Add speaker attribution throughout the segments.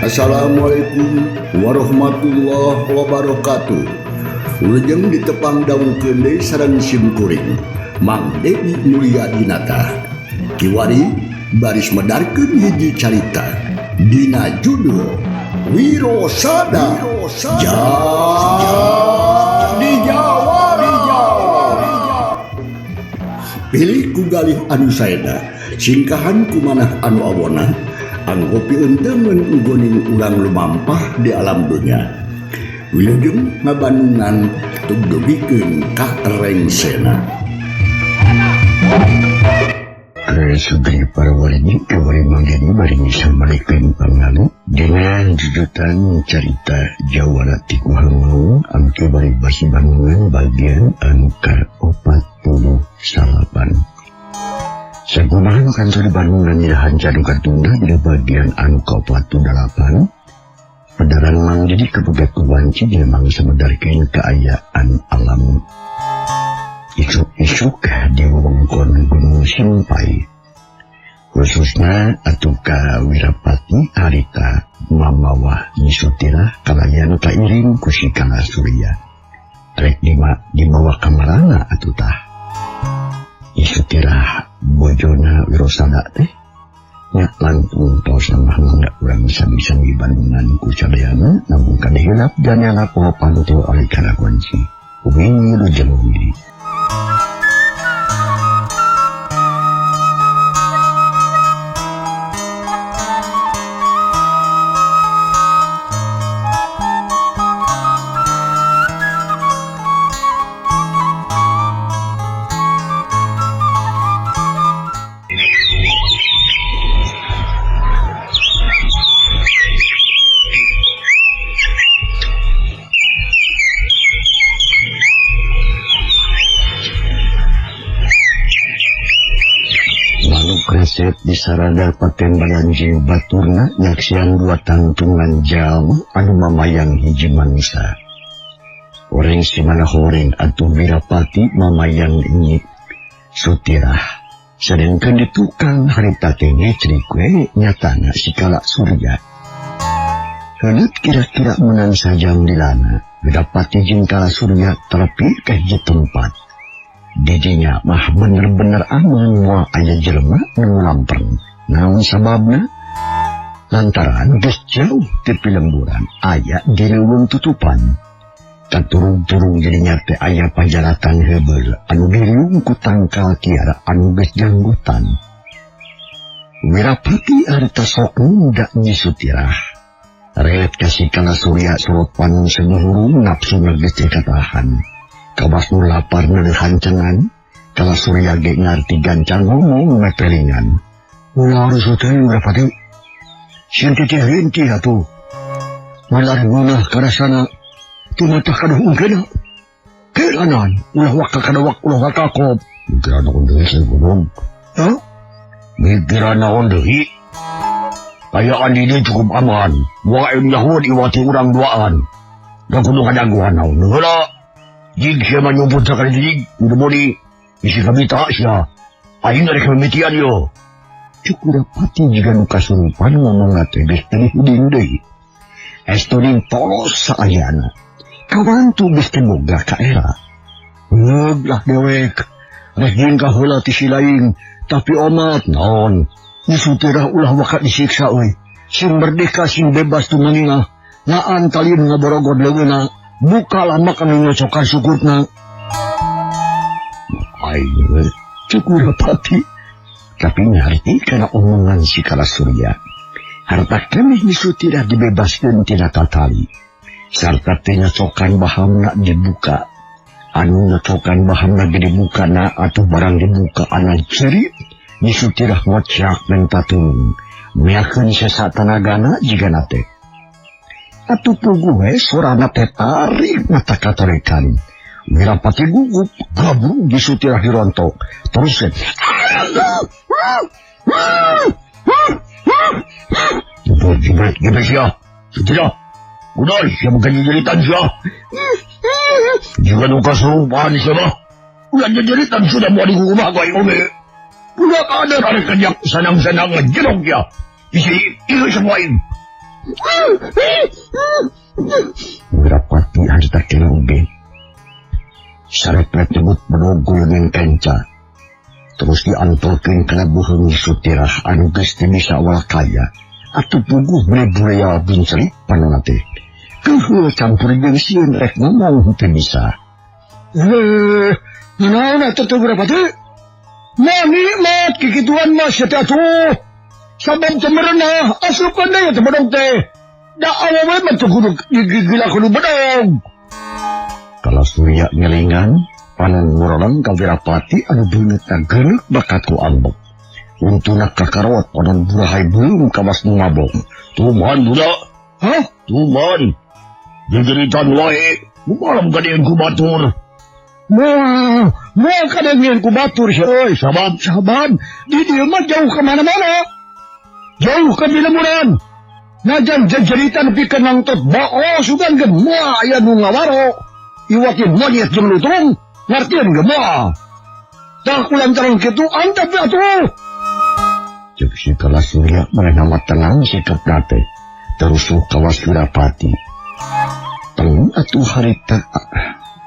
Speaker 1: Assalamualaikum warahmatullahi wabarakatuh. Wilujeng ditepang dangukeun deui sareng sim kuring Mang Dedi Mulyadinata. Kiwari baris medarkeun hiji carita dina judul Wirosada Jadi Jawara. Pilih ku galih anu saeda, singkahan ku manah anu awona, anggo pieunteumeun nggoning urang lumampah di alam dunya. Wilujeng ngabandungan tug dugikeun ka rengsena.
Speaker 2: Sugri para wargi kawari manggeni bari misamalikeun pangalu dengan jujutan carita Jawara ti Kuhang angke bari basi Bandungan bagian anu ka-48. Sakumaha nu kantor di Bandungan nyidahan jadu katunda dina bagian anu ka-48. Pedaran Mang Didi kaboga kuwanci dina mangsa medarkeun kaayaan alam. Isuk-isuk di wewengkon Gunung Simpai, khususna atuh ka Wirapati harita mamawa Nyi Sutirah kalayan kairing ku si Kala Surya. Rek dimawa ka marana atuh tah. Nyi Sutirah bojona Wirosada teh nya langkung tos mah mangga urang sami-sami Bandungan ku sadayana namun kade hilap janyana poho panto alih kana kunci. Wilujeng wili. Resep di sarada patembalan jeung baturna nyaksian dua tangtungan jalma anu mamayang hiji manusia. Horeng si mana horeng atuh Wirapati mamayang Nyi Sutirah. Sedengkeun di tukang harita teh ngecrik we nyatana si Kala Surya. Heuleut kira-kira menang sajam dilana, Wirapati jeung Kala Surya terepi ka hiji tempat. Didinya mah bener-bener aman moal aya jelema nu lampreng. Naon sababna? Lantaran geus jauh ti pilemburan aya di leuweung tutupan. Katurung-turung jadinya teh aya pajaratan heubeul anu diriung ku tangkal kiara anu geus janggutan. Wirapati harita sok nunda Nyi Sutirah. Ret kasih Kala Surya sorot panon senuhurung nafsu geus teu katahan. Kawas nu lapar neuleuh hancengan, Kala Surya ge ngarti gancang ngomong mepelingan. Ulah harus teh Wirapati. Sieun teh henteu atuh. Malah ngeunah karasana tumatah kaduh ungkeuna. Kelanan ulah waka kadawak ulah waka kop. Mikiran naon deui sih gunung. Hah? Mikiran naon deui? Ayaan ini cukup aman. Wae Yahud iwati urang duaan. Da kudu kadaguan naon heula. Jig sia mah nyumput sakali jig, udah bodi. Bisi kabita sia. Aing rek mimitian yo. Cuk Wirapati jiga nu kasurupan ngomong teh geus teu hiding deui. Estoning polos saayana. Kawantu geus teu boga ka era. Ngeug lah dewek. Rek jeung ka heula ti si lain, tapi omat naon. Nyi Sutirah ulah waka disiksa euy. Sing merdeka sing bebas tumaningah. Naan talieun ngaborogod leungeunna. Buka lama kami nyocokan syukurna. Aing we cuk Wirapati. Tapi ngarti kana omongan si Kala Surya. Harta keneh Nyi Sutirah dibebaskeun tina tatali. Sarta teh nyocokan bahamna dibuka. Anu nyocokan bahamna ge dibuka na atuh barang dibuka ana cerit. Nyi Sutirah ngocak menta tulung. Meakeun sesa tanagana jigana teh. Atuh puguh we sorana teh tarik mata katorekan. Wirapati gugup, gabung Nyi Sutirah dirontok. Terus teh. Jebret, jebret sia. Sutirah. Udah, sia bukan jejeritan sia. Jika nu kasurupan sia mah. Ulah jejeritan sudah mau dikukumah ku aing oge. Budak ada hari kejak senang-senang ngejerok ya. Isi ieu semua ini. Wirapati harita keneh oge. Sarepet nyebut bedog gulungan kenca. Terus diantulkeun kana beuheung Sutirah anu geus teu bisa walakaya. Atuh puguh bere bureal bincerit panonna teh. Keuheul campur jeung sieun rek ngomong teu bisa. Naon atuh teh Wirapati? Mah nikmat kikituan mah sia teh atuh. Sabab teu merenah asupkeun deui teh bedog teh. Da awewe mah teu kudu gila kudu bedog. Kala Surya nyelingan panon nguroleng ka Wirapati anu beungeutna geuneuk bakat ku ambek. Untuna kakarot panon burahai beuleum kawas nu mabok. Tuman budak. Hah? Tuman. Gegeritan wae, malam kadeun ku batur. Moal, moal kadeun ku batur sia euy, sabab sabab di dieu mah jauh ka mana-mana. Jauh ka dilemuran. Najan jejeritan pikeun nangtot bao sugan ge moal aya nu ngawaro. Iwak monyet jeung lutung ngartieun ge moal. Tah kulantaran kitu antep we atuh. Ceuk si Kala Surya manehna mah tenang sikapna teh. Terusuh kawas Wirapati. Teng atuh harita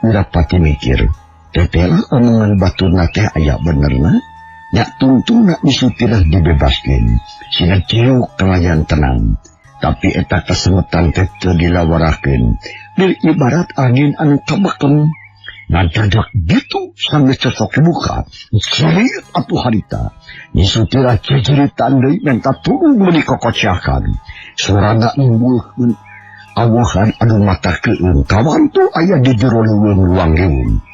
Speaker 2: Wirapati mikir, tetela omongan baturna teh aya benerna, nya tungtungna Sutirah dibebaskeun. Sina ciuk kalayan tenang. Tapi eta kasemetan teh teu dilawarakeun. Dir ibarat angin anu kabekem. Ngadadak gitu sanggeus cocok dibuka. Cerit atuh harita. Nyi Sutirah ceceritan deui menta tulung meuni kokociakan. Sorana nimbulkeun awohan anu mata keueung kawantu aya di jero leuweung luang liung.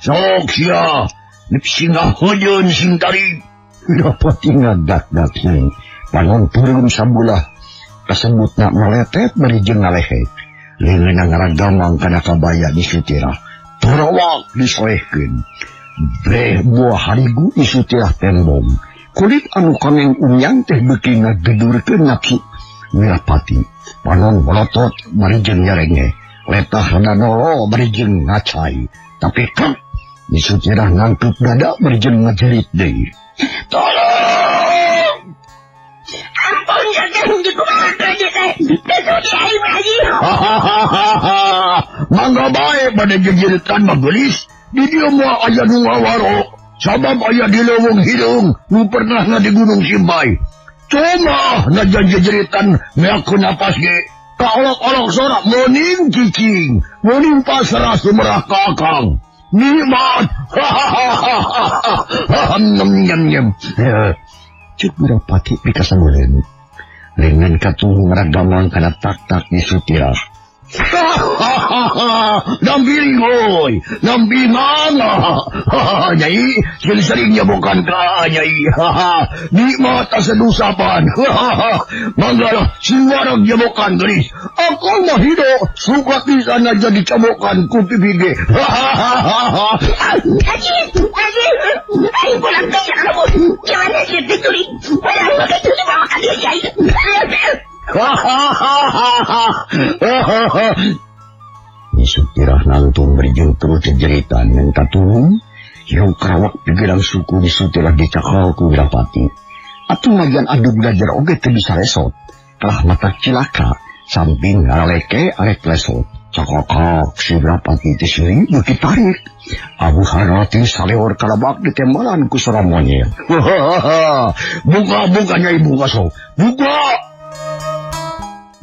Speaker 2: Sok sia, singah heujeun sing tarik. Wirapati ngadak-dak sing panon peureum sabulah kasebutna meletet bari jeung ngalehe. Leungeunna ngaragamang kana kabaya Nyi Sutirah. Torawak disoehkeun. Breh buah harigu Nyi Sutirah tembong. Kulit anu kangeng umyang teh beuki ngagedurkeun nafsu Wirapati. Panon melotot bari jeung nyarenge. Letah nolo bari jeung ngacai. Tapi kek Nyi Sutirah ngangkeup dada bari jeung ngajerit deui. Tolong!
Speaker 3: Ampun ya teh dikumaha teh.
Speaker 2: Mangga bae bade jejeritan mah geulis. Di dieu moal aya nu ngawaro. Sabab aya di leuweung hideung nu pernah na di Gunung Simbai. Cuma najan jejeritan meakeun napas ge. Kaolok-olok sorak meuning cicing, meuning pasrah sumerah ka akang. Nikmat. Nyem nyem nyem. Ceuk Wirapati pikasanuleun. Lengan katuhu ngaragamang kana tak-tak Nyi Sutirah. Nampi hoi, nampi mangga. Nyai, sering-sering nyabokan ka nyai. Nikmat asa dusapan. Mangga lah, siwarag nyabokan gelis. Aku mah hido, suka pisan aja dicabokan ku pipige.
Speaker 3: Aji, aji, ayo pulang ke kamu. Jangan aja ditulis. Walau begitu dibawa ke dia nyai.
Speaker 2: Nyi Sutirah nangtung berjeng terus jejeritan minta tulung. Yang karawak pikiran suku Nyi Sutirah dicakal ku Wirapati. Atuh najan adu belajar oge teu bisa resot. Kalah mata cilaka samping ngaraleke arek lesot. Cakokok si Wirapati teh seuri beuki tarik. Abuhana teh saleor kalabak ditembalan ku sora monyet. Buka buka nyai buka sok. Buka.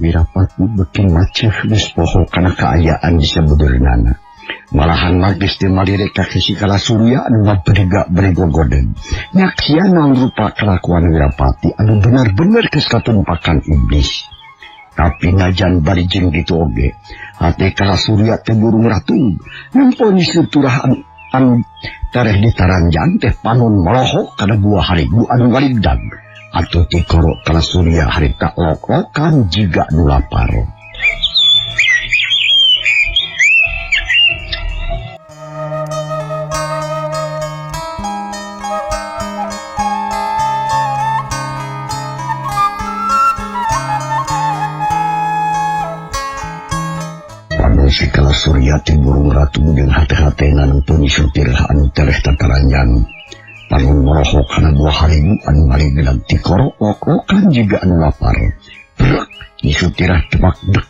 Speaker 2: Wirapati beuki maceuh geus poho kana kaayaan di sabudeureunana. Malahan magis teh malirek ka si Kala Surya anu ngaberiga bari gogodeun. Nyaksian naon rupa kalakuan Wirapati anu bener-bener geus katumpakan iblis. Tapi najan bari jeung kitu oge, hate Kala Surya teh burung ratu. Nempo Nyi Sutirah anu tereh ditaranjang teh panon melohok kana buah harigu anu ngaligdag. Atuh tikoro Kala Surya harita lok-lokan jiga nu lapar. Si Kala Surya ti burung ratu jeung hate-hatena nangtun Nyi Sutirah anu tereh tataranjang. Panon morohok kana buah harigu anu ngaligelag tikoro ok-okan jiga anu lapar. Brek, Nyi Sutirah tebak dek.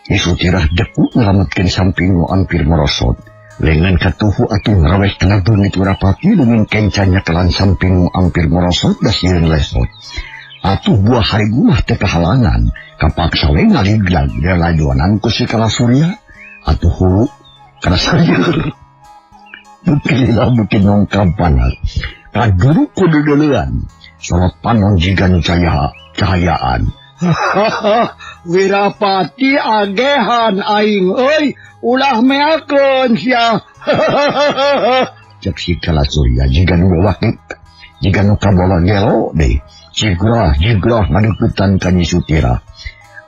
Speaker 2: Nyi Sutirah deku ngalametkeun samping nu ampir merosot. Lengan katuhu atuh ngaraweh kana beungit Wirapati leungeun kencanya kelan samping nu ampir merosot da sieun lesot. Atuh buah harigu mah teu kahalangan, kapaksa we ngaliglag lalajoanan ku si Kala Surya. Atuh hulu kana sayeur. Beuki lila beuki nongkrang panas. Kaguru ku deudeulean, sorot panon jiga nu cahayaan.
Speaker 1: Wirapati agehan aing euy, ulah meakeun sia.
Speaker 2: Cek si Kala Surya jiga nu wakit, jiga nu kabawa gelo deui. Jigrah jigrah ngadeuketan ka Nyi Sutirah.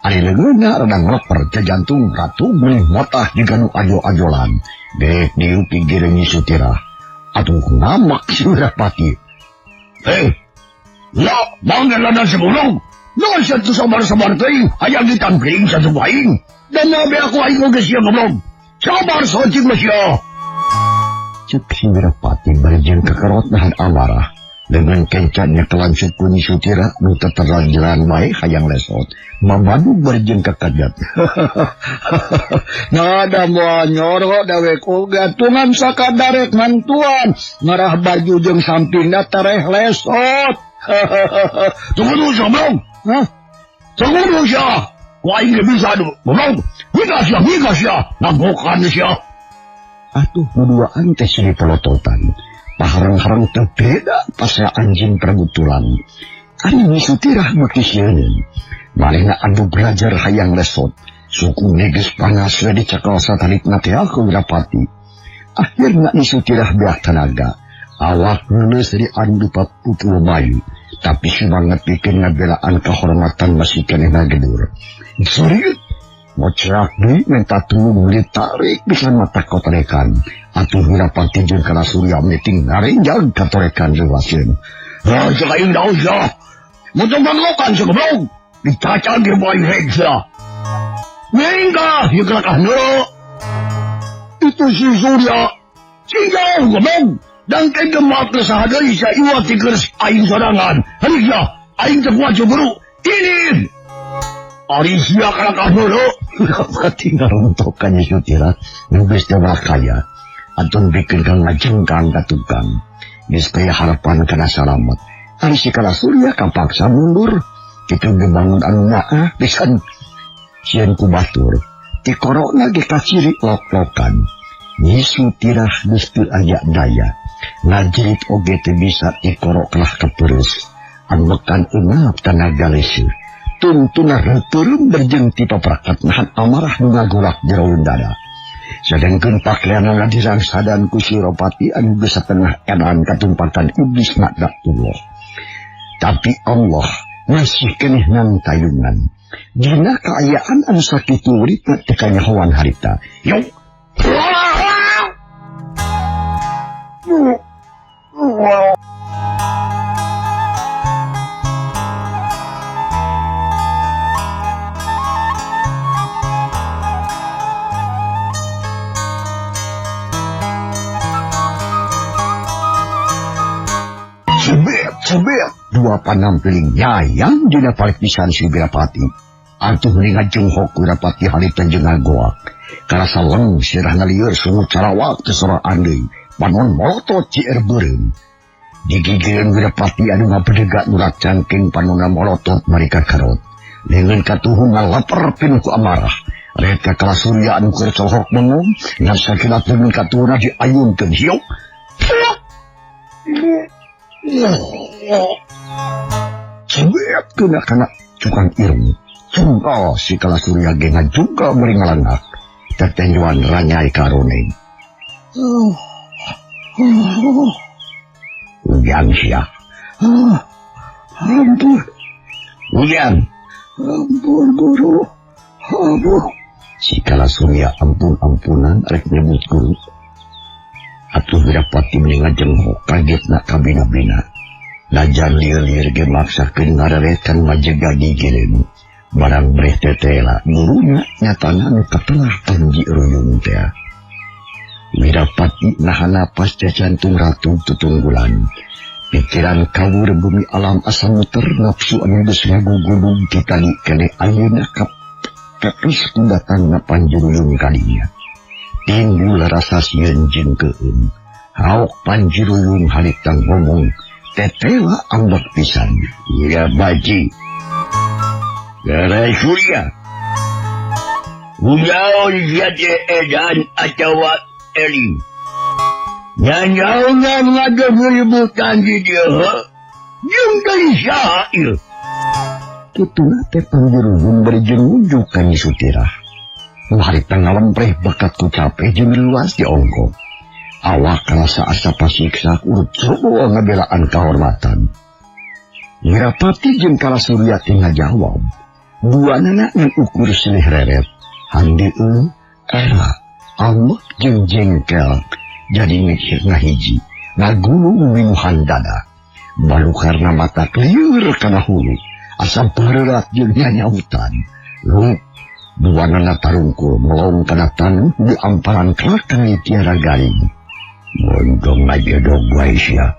Speaker 2: Ari leungeunna rada ngeleper teh jantung ratu meuni motah jiga nu ajo-ajolan. Dek diuk gigireun Nyi Sutirah. Atuh ngamak si Wirapati.
Speaker 1: Hei, la bangga lada sebulung. Naon sia teu sabar-sabar teuing, hayang ditampiling satu aing. Dan nabe aku aing oge sia goblok. Sabar saeutik mah sia.
Speaker 2: Cek si Wirapati bari jeung kekerot nahan amarah. Dengan kencangnya kelancut ku Nyi Sutirah nu teterlanjuran wae hayang lesot. Mamadu bari jeung kakajat.
Speaker 1: Nada moal nyoro dawek oge tungan sakadarek mantuan ngarah baju jeung sampingna tereh lesot. Tunggu dulu goblok. Hah? Tunggu dulu sia. Ku aing ge bisa du goblok. Mika sia, mika sia, nagokan sia.
Speaker 2: Atuh duduaan teh sini pelototan. Paharang-harang teh beda pasal anjing perbutulan. Ari Nyi Sutirah beuki sieun. Manehna anu belajar hayang lesot. Suku neges panas we dicekal satalikna teh ku Wirapati. Akhirna Nyi Sutirah beak tanaga. Awak ngeuneuh dari anu paputu bayu. Tapi semangat pikeun ngabelaan kehormatan masih keneh ngagedur. Serius? Mocrak deui minta tulung ditarik bisa mata kotorekan. Atuh Wirapati jeung Kala Surya meeting ngarenjag katorekan leuwaseun.
Speaker 1: Ah, cek aing daun sia. Motor manglokan sia goblok. Dicacang ge bae reg sia. Mingga, ieu kelakah neureu. Itu si Surya. Sing jauh goblok. Dan ke gemak ke saha deui sia iwat ti keur aing sorangan. Hari sia, aing teu kuat cemburu. Ini. Ari sia kalakah neureu.
Speaker 2: Wirapati ngarontokan Nyi Sutirah nu geus teu kaya. Antun bikin kang ngajengkang ka tukang. Geus teh harapan kana salamet. Ari si Kala Surya kapaksa mundur. Kitu gebangun anu naah pisan. Sieun ku batur. Tikorona ge kaciri lok-lokan. Nyi Sutirah geus teu aya daya. Ngajerit oge teu bisa tikoro kalah kapereus. Ambekan eungap tanaga leuseuh. Tuntuna reuteurem berjeng ti paprakat nahan amarah nu ngagolak jero dada. Sadengkeun paklianana dirangsadan ku si Wirapati anu geus satengah edan katumpakan iblis laknatullah. Tapi Allah masih keneh nangtayungan. Dina kaayaan anu sakitu uripna teu kanyahoan harita.
Speaker 1: Yuk.
Speaker 2: Cebet, dua panampiling nyayang dina palik pisan si Wirapati. Atuh ngajunghok Wirapati harita jeung ngagoak. Karasa leng sirah ngalieur sungut sarawak teu soraan deui. Panon molotot cieur beureum. Digigireun Wirapati anu ngabedega nurak cangking panonna molotot mari kakarot. Leungeun katuhu ngalaper pinuh ku amarah. Ret ka Kala Surya anu keur cohok bengong, ngan sakilat leungeun katuhuna diayunkeun hiuk. Cebet kena kana cukang irung. Jungkal si Kala Surya ge ngajungkal bari ngalangak. Tetenjuan ranyai karoneng. Ujang sia. Ampun. Ujang. Ampun guru. Ampun. Si Kala Surya ampun-ampunan rek nyebut guru. Atuh Wirapati meni ngajenghok kagetna kabina-bina. Najan lieur-lieur ge maksakeun ngararetan majega gigireun. Barang breh tetela gurunya nyatana nu katelah Panji Ruyung teh. Wirapati nahan napas teh jantung ratu tutunggulan. Pikiran kawur bumi alam asa muter nafsu anu geus ngagugulung kitali kene ayeuna kapeus ku datangna Panji Ruyung kadinya. Timbul rasa sieun jeung keun. Haok Panji Ruyung harita ngomong tetela ambek pisan.
Speaker 1: Ira baji. Gara Surya. Uyaon sia teh edan atawa eling. Nyanyaonan ngadeung ributan di dieu. Jeung deui saha ieu?
Speaker 2: Kituna teh Panji Ruyung bari jeung nuju ka Nyi Sutirah. Nu harita ngalempreh bakat ku capeh jeung luas di ongko. Awak rasa asa pasiksa urut coba ngabelaan kahormatan. Wirapati jeung Kalasurya teh ngajawab. Duanana ngan ukur silih reret. Handeueun era ambek jeung jengkel jadi ngahiji ngagulung minuhan dada. Balukarna mata lieur kana hulu asa bareurat jeung nyanyautan. Lu duanana tarungkul melong kana taneuh di amparan kelakang tiara garing.
Speaker 1: Mondong aja dong wae sia.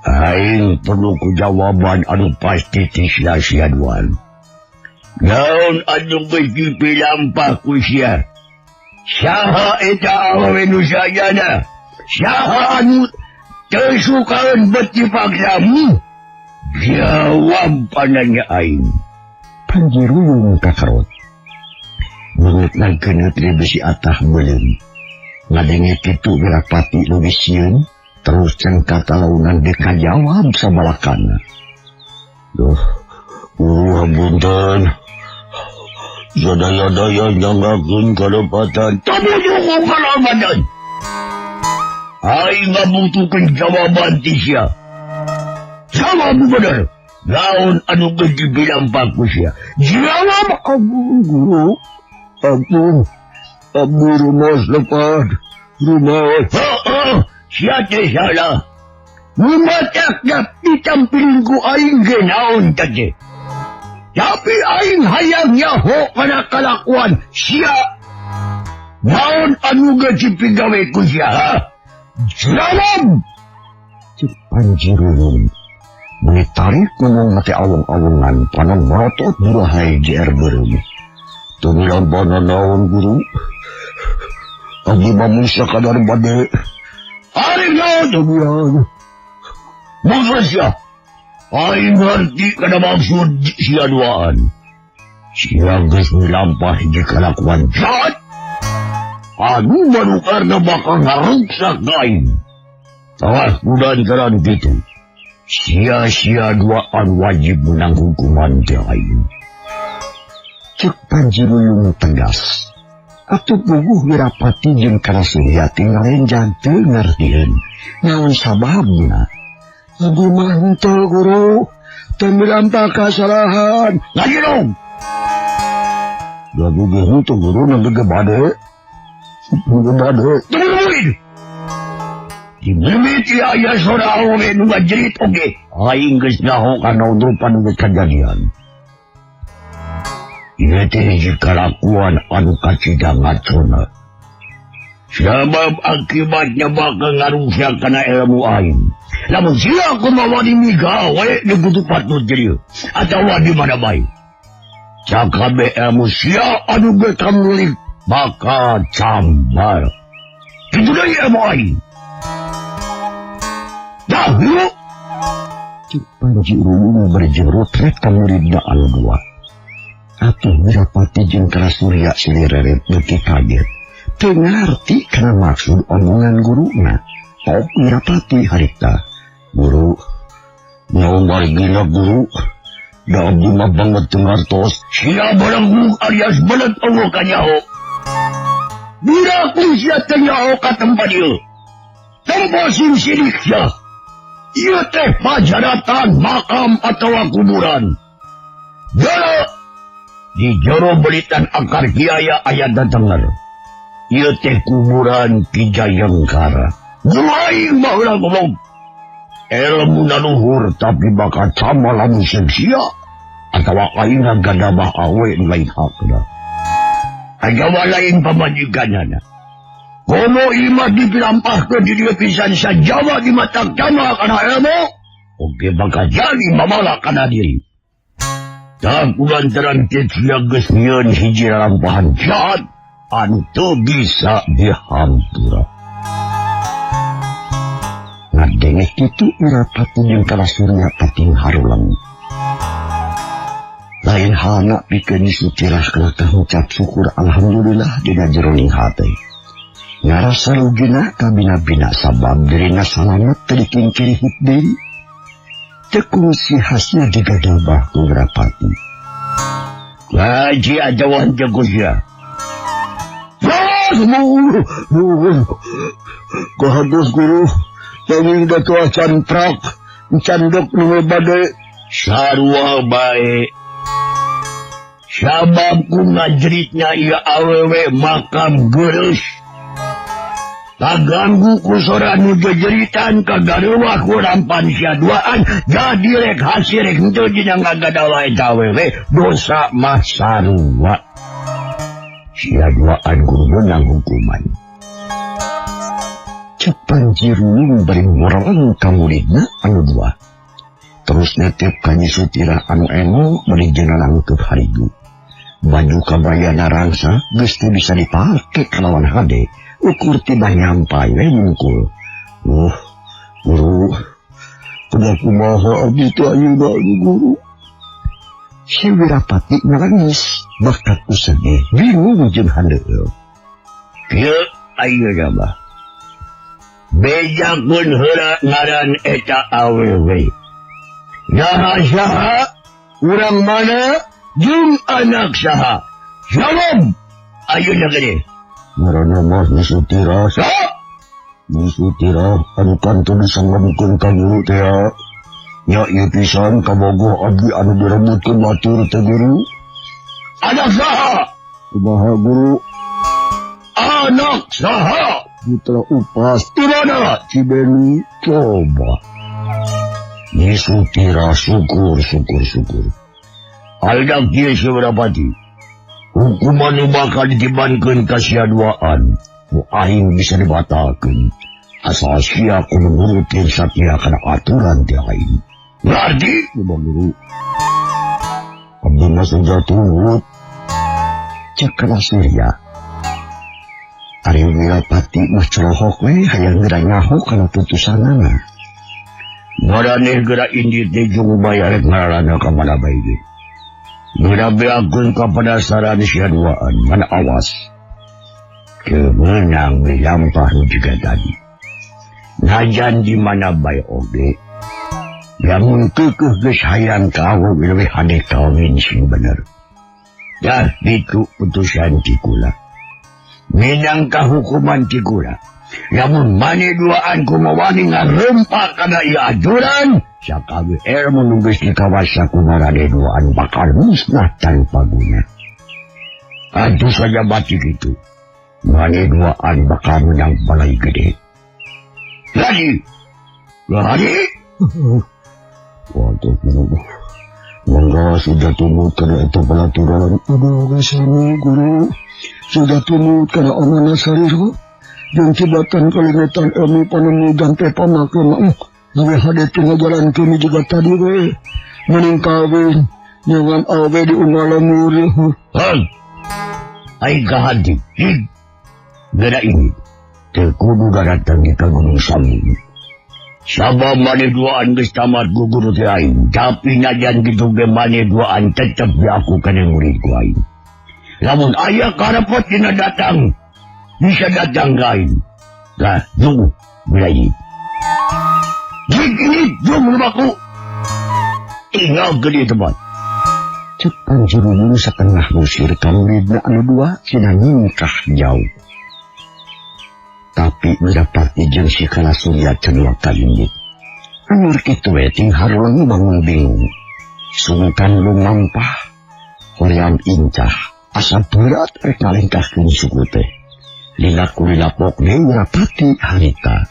Speaker 1: Aing perlu ku jawaban anu pasti ti sia-sia duan. Naon anu geus dipilampah ku sia? Saha eta awewe nu sayana? Saha anu teu sukaeun bet dipaksamu? Jawab pananya aing.
Speaker 2: Panji Ruyung kakarot. Beungeut lageuneut di besi atah beuleum. Ngadenge kitu Wirapati leuwih sieun terus cengkat talaunan dek ngajawab sabalakana.
Speaker 1: Duh, punten. Sadaya-daya nyanggakeun kalepatan. Tabujuku kalepatan. Aing ngabutuhkeun jawaban ti sia. Jawab bener. Naon anu geus dibilang ku sia? Jawab
Speaker 2: ampun guru. Ampun. Ampun rumah lepat. Rumah.
Speaker 1: Heeh, sia teh salah. Numatak ditampiling ku aing ge naon teh. Tapi aing hayang nyaho kana kalakuan sia. Naon anu geus dipigawe ku sia? Ha? Jawab.
Speaker 2: Cek Panji Ruyung. Meni tarik ngomong mati awong-awongan panon merotot burahai JR beureum.
Speaker 1: Teu milampana naon guru? Abdi mah mun sakadar bade. Ari naon teu bilang. Mangga sia. Aing ngarti kana maksud sia duaan. Sia geus milampah hiji kalakuan jahat. Anu barukarna bakal ngaruksak aing. Tawah kudantaran kitu. Sia-sia duaan wajib menang hukuman ti aing.
Speaker 2: Cek Panji Ruyung tegas. Atuh puguh Wirapati jeung Kalasurya ngalenjang teu ngartieun. Naon sababna? Abdi mah henteu guru, teu milampah kasalahan.
Speaker 1: Lagi dong. Lagu ge henteu guru nu gege bade. Gege bade. Tungguin. Di mimiti aya sora awewe nu ngajerit oge. Aing geus nyaho kana rupa nu geus kajadian. Ieu teh hiji kalakuan anu kacida ngacona. Sabab akibatnya bakal ngarusak kana ilmu aing. Lamun sia kumaha wani migawe di kudu patut jadi atawa di mana bae. Cakabe ilmu sia anu geus kamulik bakal cambar. Kitu deui ilmu aing. Dahulu
Speaker 2: Cek Panji Ruyung berjerut rek ka muridna anu dua. Atuh Wirapati jeung Kalasurya silih reret beuki kaget. Teu ngarti kana maksud omongan guruna. Pok Wirapati harita.
Speaker 1: Guru, naon wargina guru? Da abdi mah banget teu ngartos. Sia belenggu alias belet eueuh kanyaho. Biraku sia teu nyaho ka tempat ieu. Tempo sing sidik sia. Ieu teh pajaratan, makam atawa kuburan. Jero di jero belitan akar kiaya aya datengar. Ieu teh kuburan Ki Jayengkara. Guru aing baheula ngomong. Ilmu naluhur tapi bakal sama lamun sia.
Speaker 2: Atawa aing ngagadabah awe nu lain hakna. Ajawa lain pamajikanana. Komo imah dipilampahkeun di dieu pisan sajawa di mata tama kana ilmu, oge bakal jadi mamala kana diri. Tah kulantaran teh sia geus nyieun hiji lalampahan jahat anu teu bisa dihampura. Ngadenge kitu Wirapati jeung Kalasurya pating harulang. Lain halna pikeun Sutirah kana kahucap syukur alhamdulillah dina jeroning hate. Ngarasa rugina kabina-bina sabab dirina salamet teu dikingkirihit deui. Teu kungsi hasil digadabah ku Wirapati.
Speaker 1: Ngaji ajawan jago sia.
Speaker 2: Kahados guru, tanging datuah canprak, candok nu bade
Speaker 1: sarua bae. Sabab ku ngajritna ieu awewe makam geureuh. Kaganggu ku sora nu jejeritan kagareuwah ku rampan sia duaan jadi rek hasil rek henteu dina ngagadawa eta awewe dosa mah sarua. Sia duaan kudu meunang hukuman.
Speaker 2: Cek Panji Rulung bari ngorong ka muridna anu dua. Terus netep ka Nyi Sutirah anu emo bari jeung nangkeup harigu. Baju kabayana rangsa geus teu bisa dipake kalawan hade. Ukur tiba nyampai we mungkul. Guru, kumaha kumaha abdi teh ayeuna guru. Si Wirapati nangis bakat ku sedih bingung jeung handeueul.
Speaker 1: Kieu ayeuna mah. Bejakeun heula ngaran eta awewe. Naha saha, urang mana, jeung anak saha. Jawab ayeuna gede.
Speaker 2: Ngaranna mah Nyi Sutirah.
Speaker 1: Saha?
Speaker 2: Nyi Sutirah anu kantun disanggemkeun ka guru teh. Nya ieu pisan kabogoh abdi anu direbutkeun batur teh guru.
Speaker 1: Anak saha?
Speaker 2: Kumaha guru?
Speaker 1: Anak saha?
Speaker 2: Putra Upas.
Speaker 1: Di mana?
Speaker 2: Cibeni. Coba. Nyi Sutirah syukur syukur syukur.
Speaker 1: Aldak kieu si Wirapati. Hukuman nu bakal ditibankeun ka sia duaan,
Speaker 2: ku aing bisa dibatalkeun. Asal sia kudu nurutin satia kana aturan ti aing.
Speaker 1: Ngarti?
Speaker 2: Coba guru. Abdi mah sudah turut. Cek Kalasurya. Ari Wirapati mah celohok we hayang geura nyaho kana putusanana.
Speaker 1: Maraneh geura indit teh jeung bayar ngarana ka mana bae ge. Geura beakeun ka padasaran sia duaan, mana awas. Kemenang lampah nu jiga tadi. Najan di mana bae oge. Lamun keukeuh geus hayang ka awewe leuwih hade kawin sing bener. Dah ditu putusan ti kula. Minangka hukuman ti kula. Lamun mane duaan kumawani ngarempak kana ieu aturan, sakabeh ilmu nu geus dikawasa ku marane duaan bakal musnah tanpa guna. Aduh saja batik itu. Mane duaan bakal menang balai gede. Lagi. Lagi.
Speaker 2: Waduh, guru. Mangga sudah tumut kana eta pelaturan. Aduh, geus guru. Sudah tumut kana amanah sarira. Jeung tibatan kalingetan ilmu panemu dan pamake mah. Gawe hade teu ngajalankeun juga tadi we. Mending kawin nyangan awe di unggal lemur.
Speaker 1: Hei. Aing kahanti. Geura ini teu kudu daratang ka Gunung Samin. Sabab maneh duaan geus tamat ku guru teh aing, tapi najan kitu ge maneh duaan tetep diaku kana murid ku aing. Lamun aya karepot dina datang, bisa datang ka aing. Lah, jung mulai. Jing ini jung lumaku. Tinggal gede tempat.
Speaker 2: Cek Panji Rulung satengah ngusir ka muridna anu dua cenah nyingkah jauh. Tapi Wirapati jeung si Kalasurya cenah kalindit. Anur kitu we ting harulang bangun bingung. Sungkan lumampah, hoream incah, asa berat rek ngalengkahkeun suku teh. Lila kulilapok deui Wirapati harita.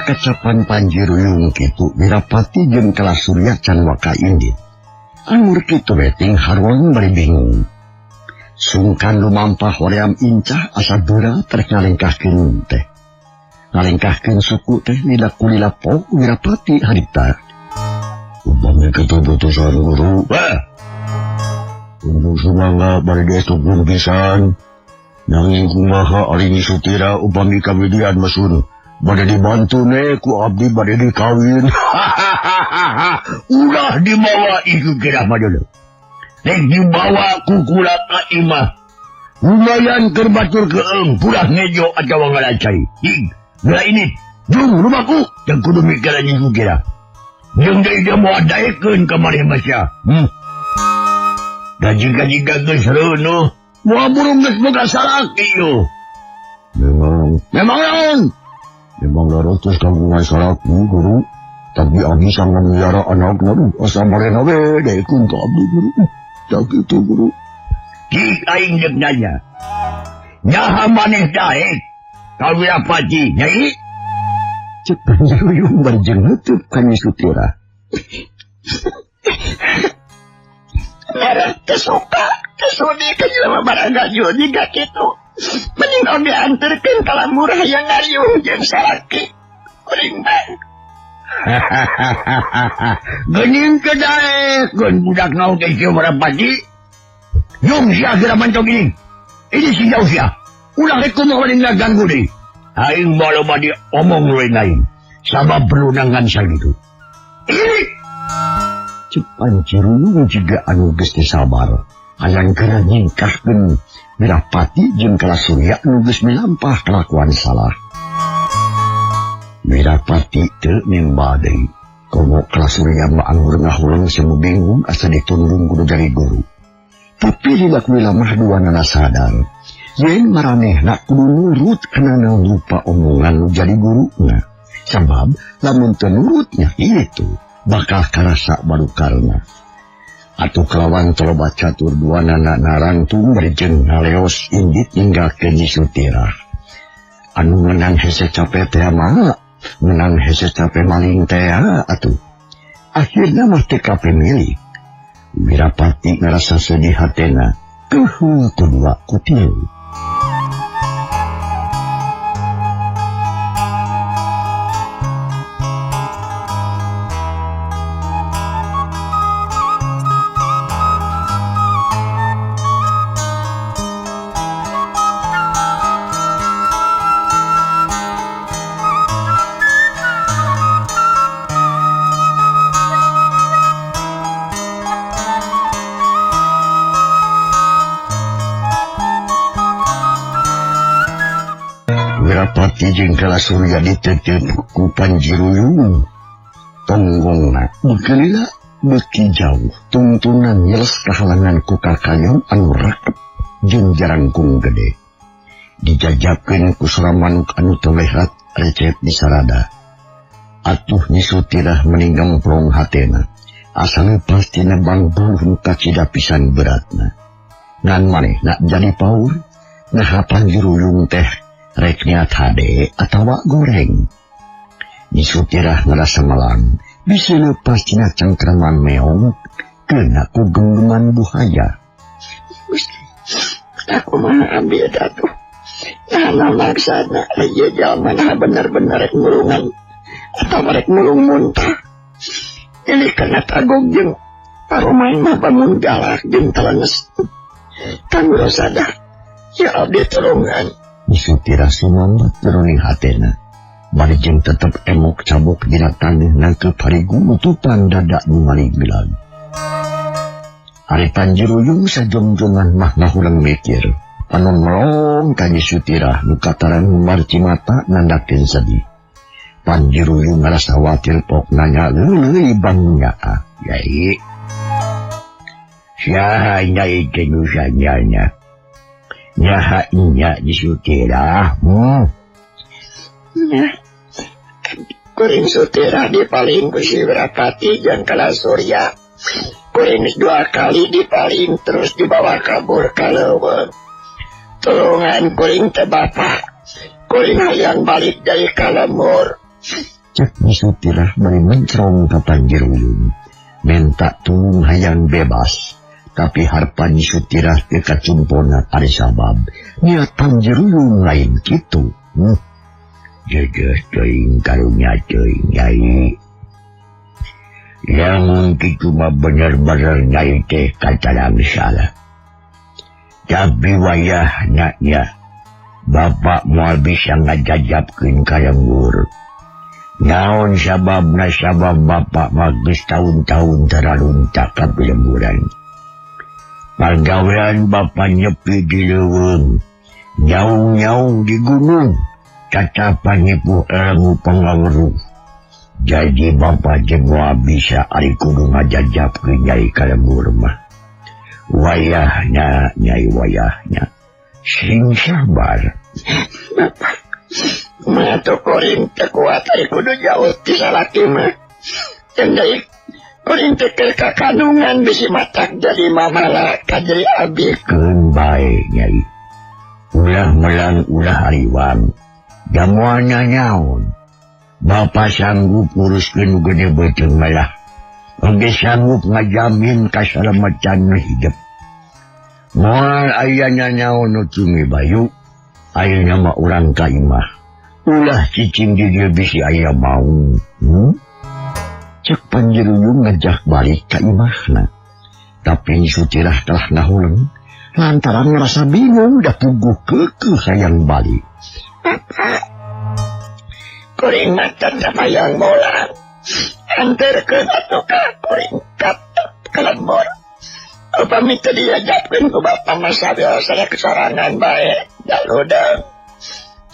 Speaker 2: kacapan Panjiruyung kitu Wirapati jeung Kalasurya can waka indit. Angur kitu we ting haruang bari bingung. Sungkan lumampah hoream incah asa berat rek ngalengkahkeun teh. Ngalengkahkeun suku teh lila kulila pok Wirapati harita. Upami keputusan guru. Wah. Untung sumangga bari diestukeun pisan. Nanging kumaha ari Nyi Sutira upami kawidian mesun. Bade dibantu ne ku abdi bade dikawin. Ulah dibawa ieu kira mah deuleu. Rek dibawa ku kula ka imah. Lumayan keur batur keung pulah ngejo atawa ngalacai. Ih, geura ini jung rumahku jeung kudu mikiran Nyi Sutira. Jeung deui dia moal daekeun ka maneh mah sia. Gaji-gaji geus reunuh. Moal burung geus boga salaki ieu. Memang naon? Memang larotos kagungan salaki guru. Tapi abdi sangat miara anakna asa marena we daekeun ka abdi guru. Tak kitu guru. Cik aing deuk nanya. Nyaha maneh daek ka Wirapati nyai? Cek Panjiruyung bari jeung neuteub ka Nyi Sutira.
Speaker 3: Merah teu suka teu sudi ka jelema barang gajul jiga kitu. Mending oge anterkeun ka lamur hayang ngariung jeung salaki. Kuring mah.
Speaker 2: Geuning ke daek geun budak naon teh kieu Wirapati. Jung sia geura mancong ini. Ini si jauh sia. Ulah rek kumaha bade ngaganggu deui. Aing moal loba diomong lain-lain. Sabab perundangan sakitu. Ini Cek Panjiruyung jiga anu geus teu sabar. Hayang geura nyingkahkeun Wirapati jeung Kalasurya nu geus milampah kalakuan salah. Wirapati teu nimba deui. Komo Kalasurya mah anggur ngahuleng semu bingung asa ditundung kudu jadi guru. Tapi lila kulila mah duanana sadar. Yen maranehna kudu nurut kana lupa omongan nu jadi guruna. Sabab lamun teu nurutnya itu bakal karasa barukarna. Atuh kalawan toloba catur duanana narangtung bari jeung ngaleos indit ninggalkeun Nyi Sutira. Anu meunang hese cape teh mah, meunang hese cape maling teh atuh. Akhirna mah teu kapemilih. Wirapati ngarasa sedih hatena, keuheul kedua kutil. Wirapati jeung Kalasurya diteuteup ku Panjiruyung. Tonggongna beuki lila beuki jauh tungtunan nyeles kahalangan ku kakayon anu rakep jeung jarangkung gede. Dijajabkeun ku sora manuk anu teu lehat recet di sarada. Atuh Nyi Sutirah meni ngemprong hatena. Asa leupas tina bangbuh nu kacida pisan beratna. Ngan manehna jadi paur, naha Panjiruyung teh rek niat hade atawa goreng. Nyi Sutirah ngerasa melang, bisa lepas tina cengkraman meong, kena ku genggeman buhaya.
Speaker 3: Aku mah ambil datuh. Nah, maksana ieu jalma nah bener-bener rek mulungan atau rek mulung muntah. Ini kena tagog jeung parumain mah bangun galak jeung telenges. Kang Rosada, ya abdi tulungan.
Speaker 2: Nyi Sutirah sumambat jroning hatena. Bari jeung tetep emok cabok dina taneuh nangkeup harigu nutupan dada nu ngaliglag. Ari Panjiruyung sajongjongan mah ngahuleng mikir. Panon melong ka Nyi Sutirah nu kataran marci mata nandakeun sedih. Panjiruyung ngarasa watir pok nanya leuleui bangunnya. Yai. Saha nyai teh nu sanyanya? Nyaha nya Nyi Sutirah.
Speaker 3: Nya. Kuring Sutirah dipaling ku si Wirapati jeung Kalasurya. Kuring dua kali dipaling terus dibawa kabur ka leuweung. Tulungan kuring teh bapak. Kuring hayang balik deui ka lembur.
Speaker 2: Cek Nyi Sutirah bari mencrong ka Panjiruyung. Menta tulung hayang bebas. Tapi harpan Nyi Sutirah teu kacumpona ari sabab niat Panjiruyung lain kitu. Jeujeuh teuing karunya teuing Nyai. Lamun kitu mah bener-bener Nyai teh kacalang salah. Tapi wayahna nya Bapak moal bisa ngajajabkeun ka lembur. Naon sababna sabab Bapak mah geus taun-taun taralunta ka pilemburan. Pagawean Bapak nyepi di leuweung, nyaung-nyaung di gunung, tatapan nyepuh elmu pangaweruh. Jadi Bapak teh moal bisa ari kudu ngajajabkeun Nyai ka lembur mah. Wayahna Nyai wayahna. Sing sabar.
Speaker 3: Bapak mah atuh kuring teu kuat ari kudu jauh ti salaki mah. Jeung deui kuring teh keur kakandungan bisi matak jadi mamalaka jadi abi.
Speaker 2: Keun bae Nyai. Ulah melang ulah hariwang. Da moal nyaon. Bapak sanggup nguruskeun nu gede beuteung malah. Oge sanggup ngajamin kasalamatan nu hidup. Moal aya nyaon nu cumi bayu. Ayeuna mah urang ka imah. Ulah cicing di dieu bisi aya maung. Cek Panjiruyung ngajak balik ka imahna. Tapi Nyi Sutirah telah ngahuleng lantaran ngerasa bingung da puguh keukeuh hayang balik.
Speaker 3: Bapak, kuring mah tetep hayang bolang. Anterkeun atuh ka kuring ka lembur. Upami teu diajabkeun ku Bapak mah sabiasa kesorangan bae. Daludeung.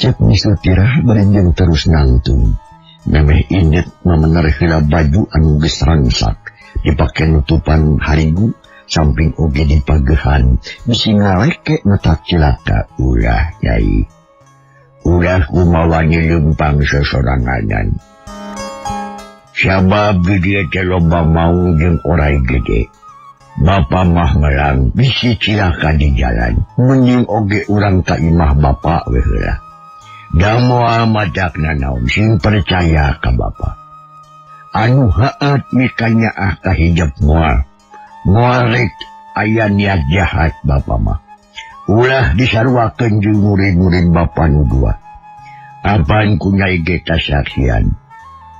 Speaker 2: Cek Nyi Sutirah bari jeung terus nangtung. Memeh indet mamener heula baju anu geus rangsak dipake nutupan harigu samping oge dipagehan bisi ngaleke matak cilaka. Ulah Nyai. Ulah kumawani leumpang sosoranganan. Sabab di dieu teh loba maung jeung orai gede. Bapa mah melang bisi cilaka di jalan. Mending oge urang ka imah bapa we heula. Da moal matakna naon sing percaya ka bapa. Anu haat mikanyaah ka hijab moal. Moal rek aya niat jahat bapa mah. Ulah disaruakeun jeung murid-murid bapa nu dua. Apan ku Nyai ge kasaksian.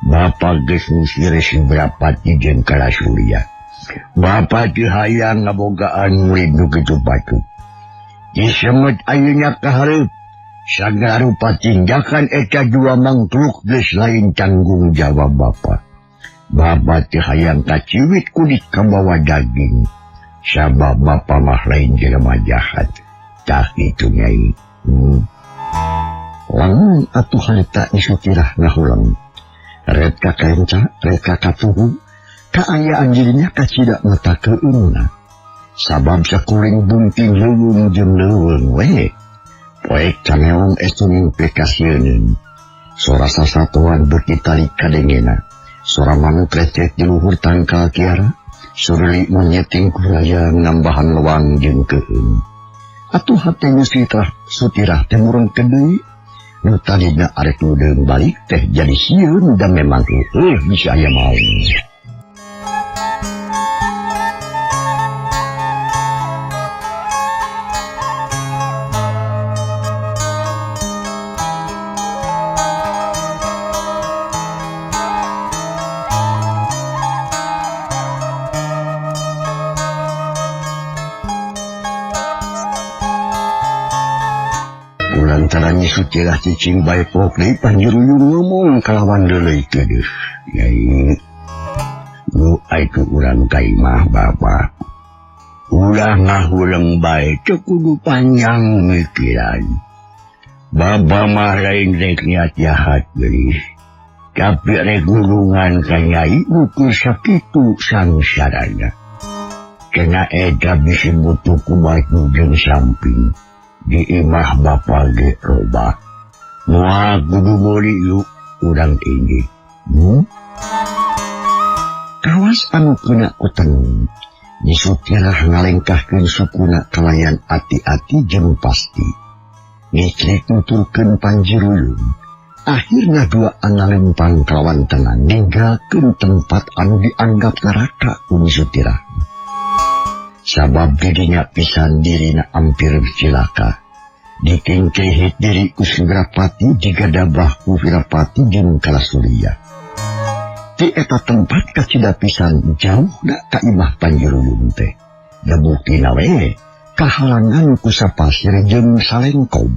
Speaker 2: Bapa geus ngusir si Brapati jeung Kalasurya. Bapa teu hayang ngabogaan murid nu kitu patut. Disemet ayeuna ka hareup. Sagala rupa tindakan eta dua mangkluk geus lain tanggung jawab bapa. Bapa teu hayang kaciwit kulit kabawa daging. Sabab bapa mah lain jelema jahat. Tah kitu Nyai. Lamun atuh harita Nyi Sutirah ngahuleng. Ret ka kenca, ret ka katuhu, kaayaan dirinya kacida mata keunna. Sabab sakuring bunting leuweung jeung leuweung we. Poek caneong estu mimpi kasieuneun. Sora sasatoan beuki tarik kadengena. Sora manuk recet di luhur tangkal kiara. Suruli monyet kuraya nambahan lewang jeung keuheung. Atuh hate Nyi Sutirah teh murengkeun deui. Nu tadina arek nudeung balik teh jadi sieun da memang heueuh bisa aya maung. Lantaran Nyi Sutirah cicing bae pok deui Panjiruyung ngomong kalawan leuleuy keudeuh. Nyai, nu ai ku urang ka imah bapa. Ulah ngahuleng bae teu kudu panjang mikiran. Bapa mah lain rek niat jahat geulis. Tapi rek gulungan ka Nyai ukur sakitu sangsarana. Cenah eta bisi butuh ku baju jeung samping. Di imah bapa ge robah. Moal kudu meuli yuk urang ini. Kawas anu kena ku tenung. Nyi Sutirah ngalengkahkeun sukuna kalayan ati-ati jeung pasti. Ngicrik nuturkeun Panjiruyung. Akhirnya dua lempang kalawan tenang ninggalkeun tempat anu dianggap neraka ku Nyi Sutirah. Sabab didinya pisan dirina ampir cilaka. Dikengkehit diri ku Wirapati digadabah ku Wirapati jeung Kalasuria. Ti eta tempat kacida pisan jauhna ka imah Panji Ruyung teh. Da buktina we kahalangan ku sapasir jeung salengkob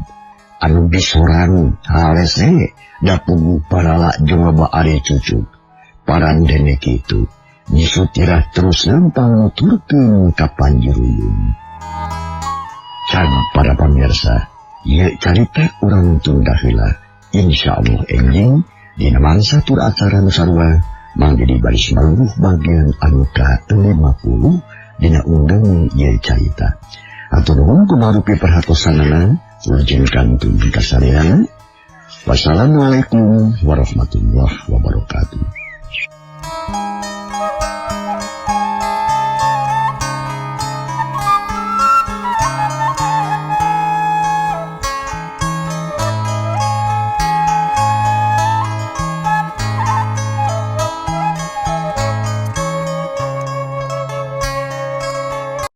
Speaker 2: anu disorang halese da puguh parala jeung loba ari cucuk. Parandene kitu Nyi Sutirah terus lempang nuturkeun ka Panji Ruyung. Can para pamirsa, ieu carita urang tunda heula. Insyaallah enjing dina mangsa tur acara nu sarua Mang Dedi baris malungguh bagian anu ka-50 dina unggeung ieu carita. Hatur nuhun kumarupi perhatosanana, wilujeng kantun kasareana. Wassalamualaikum warahmatullahi wabarakatuh.